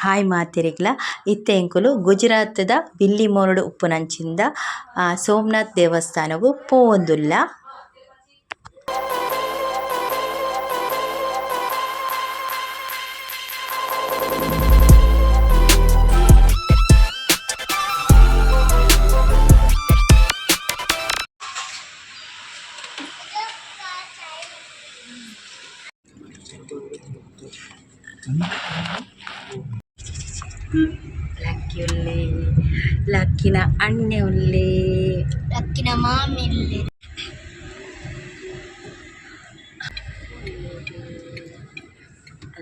Hi ಮಾತೆರೆಗ್ಲ. ಇತ್ತೆ ಎಂಕುಲು ಗುಜರಾತ್ದ ಬಿಲ್ಲಿಮೋರ್ಡ್ ಉಪ್ಪುನಂಚಿಂದ ಸೋಮನಾಥ್ ದೇವಸ್ಥಾನಗ್ ಪೋವೊಂದುಲ್ಲ. ಲಕ್ಕಿ ಉಲ್ಲೆ, ಲಕ್ಕಿನ ಅಣ್ಣೆ ಉಲ್ಲೆ. ಲಕ್ಕಿನ ಮಾಮಿ.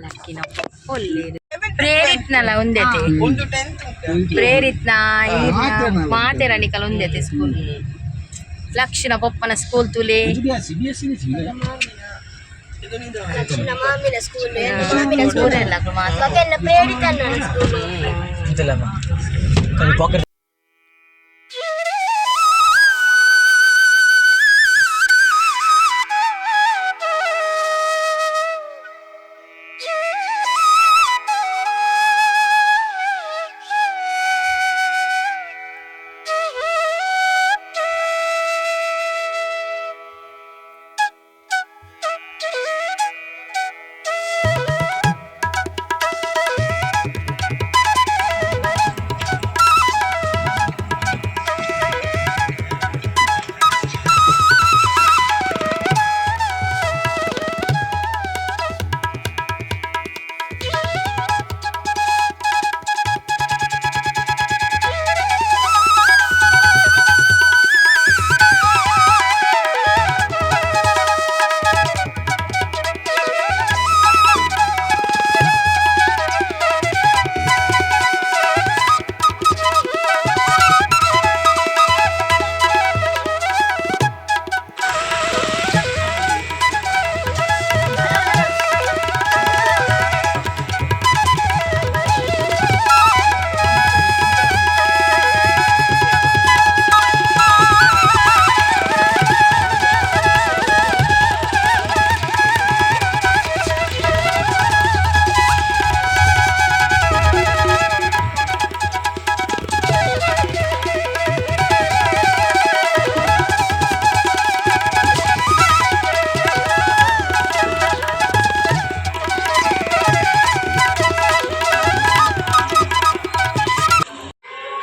ಲಕ್ಕಿನ ಒಲ್ಲೆ ಪ್ರೇರಿತ್ನಲ ಒಂದೆತೆ. ಪ್ರೇರಿತ್ನ ಮಾತೆರ ನಿಕಲ್ ಒಂದೆತೆ ಸ್ಕೂಲ್. ಲಕ್ಷಣ ಪೊಪ್ಪನ ಸ್ಕೂಲ್ ತುಲೆ. ಲಕ್ಷಣ ಮಾಮಿನ ಸ್ಕೂಲ್, ಮಾಮಿನ ಸ್ಕೂಲ್. ಎಲ್ಲ ಮಾತ. ಬೊಕ್ಕ ಪ್ರೇರಿತ ಸ್ಕೂಲ್. ಪಾಕೆಟ್.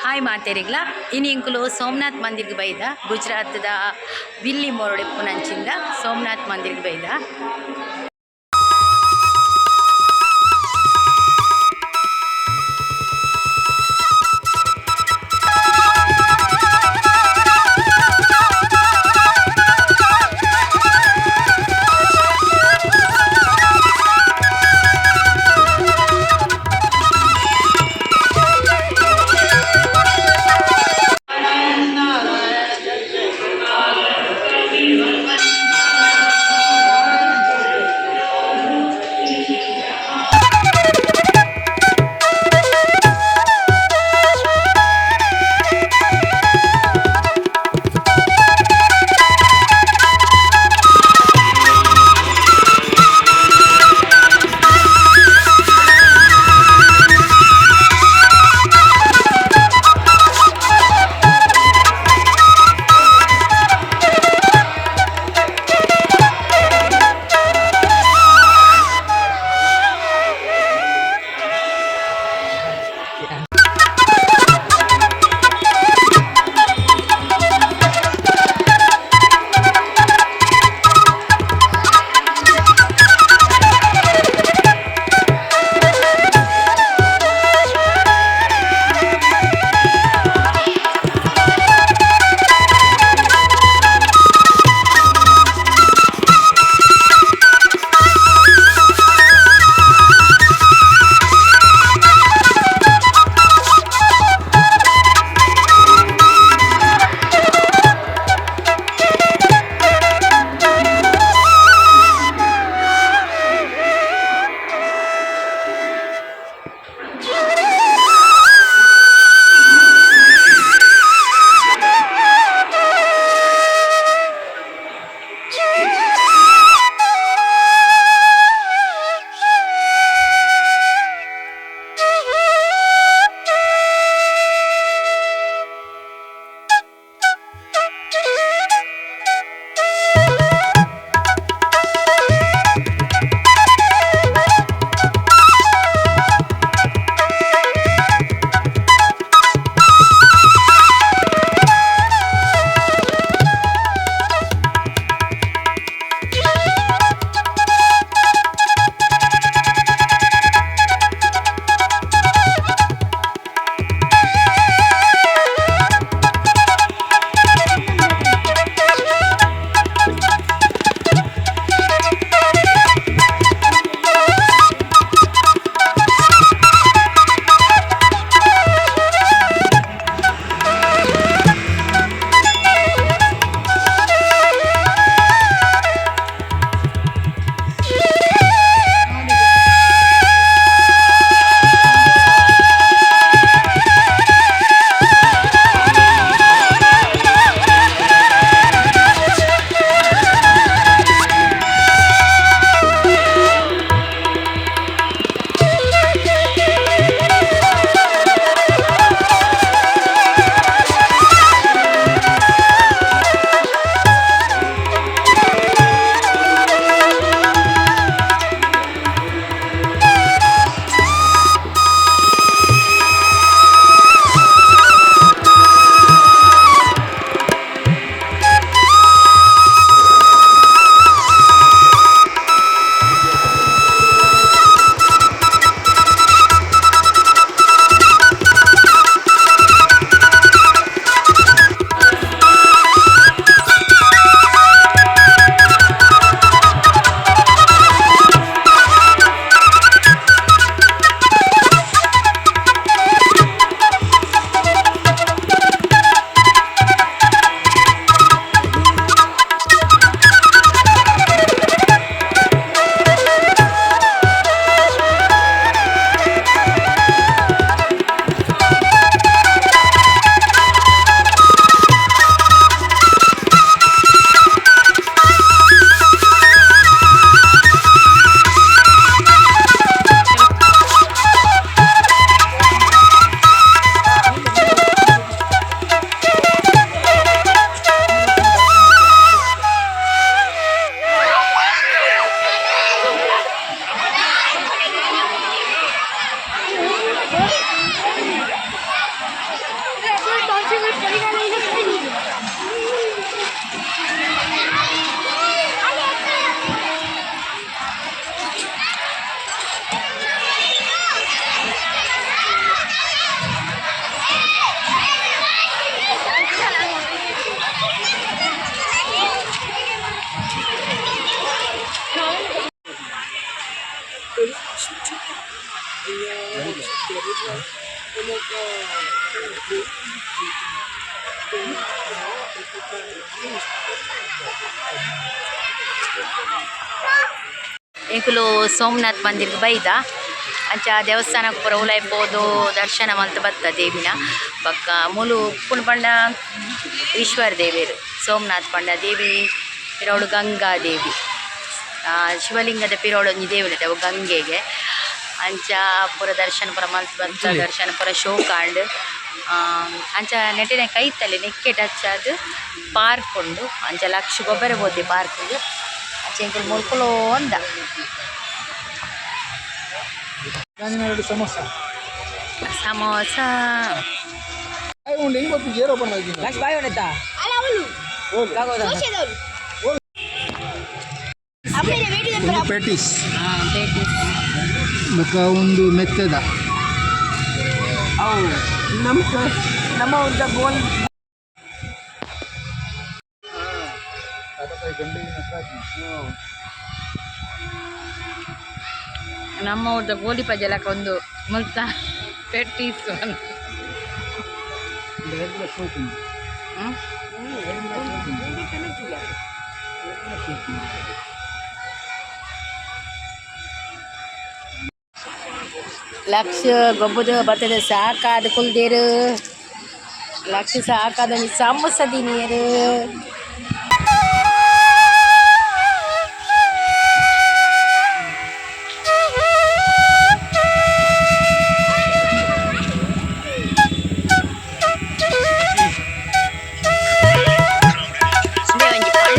ಹಾಯ್ ಮಾತೆರಿಗ್ಲ. ಇನಿ ಇಂಕುಲು ಸೋಮನಾಥ್ ಮಂದಿರ್ಗ್ ಬೈದ. ಗುಜರಾತ್ದ ವಿಲ್ಲಿ ಮೋರ್ಡ್ ಇಪ್ಪುನಂಚಿಂದ ಸೋಮನಾಥ್ ಮಂದಿರ್ಗ್ ಬೈದ. ಎಂಕುಲು ಸೋಮನಾಥ್ ಮಂದಿರ್ಗ್ ಬೈದ. ಅಂಚ ದೇವಸ್ಥಾನಗ್ ಪೂರ ಉಲಾಯಿ ಪೋದು ದರ್ಶನ ಮಲ್ತ್ ಬತ್ತ ದೇವಿನ. ಬೊಕ್ಕ ಮೂಲು ಉಪ್ಪುನು ಪಂಡ ಈಶ್ವರ ದೇವೆರ್. ಸೋಮನಾಥ್ ಪಂಡ ದೇವಿ ಪಿರವುಡು ಗಂಗಾ ದೇವಿ. ಶಿವಲಿಂಗದ ಪಿರವುಡು ಒಂಜಿ ದೇವೆರ್ ಅವು ಗಂಗೆಗೆ. ಅಂಚ ಪೂರ ದರ್ಶನ ಪೂರ ಮಲ್ತ್ ಬತ್ತ. ದರ್ಶನ ಪೂರ ಶೋಕಾಂಡ್. ಅಂಚ ನೆಟೆ ಕೈತಲೆ ನೆಕ್ಕೆ ಟಚ್ ಆದ್ ಪಾರ್ಕ್ ಉಂಡು. ಅಂಚ ಲಕ್ಷ ಗೊಬ್ಬರ ಪೋತೆ ಪಾರ್ಕ್ ಗ್. ಅಂಚ ಎಂಕುಲು ಮುಲ್ಕುಲು ಒಂದ. ಸಮೋಸ. ಸಮೋಸ. ಉಂಡು ಹೆಂಗ್ ಗೊತ್ತು ಜೇರೋ ಓಪನ್. ಅಲ್ಲ, ಅವಳು ದೋಸೆದವಳು ಅಮ್ಮನ ಬೇಡಿದ. ಪ್ಯಾಟೀಸ್ ಬೊಕ್ಕ ಒಂದು ಮೆತ್ತದ. ನಮ್ಮ ಉದ್ದ ಗೋಲ್. ನಮ್ಮ ಊರ್ದ ಗೋಲಿ ಪಜಲಕ ಒಂದು ಮುಲ್ತ ಪೆಟ್ಟೀಸ್. ಲಕ್ಷ ಗೊಬ್ಬದ ಬರ್ತದೆ ಸಾಕಾದ ಕುಲ್ದೇರು. ಲಕ್ಷ ಸಾಕಾದ ಸಮೋಸ ತಿನಿಯರು. ಉಂದೇ ಒಂಜಿ ಪಣ್.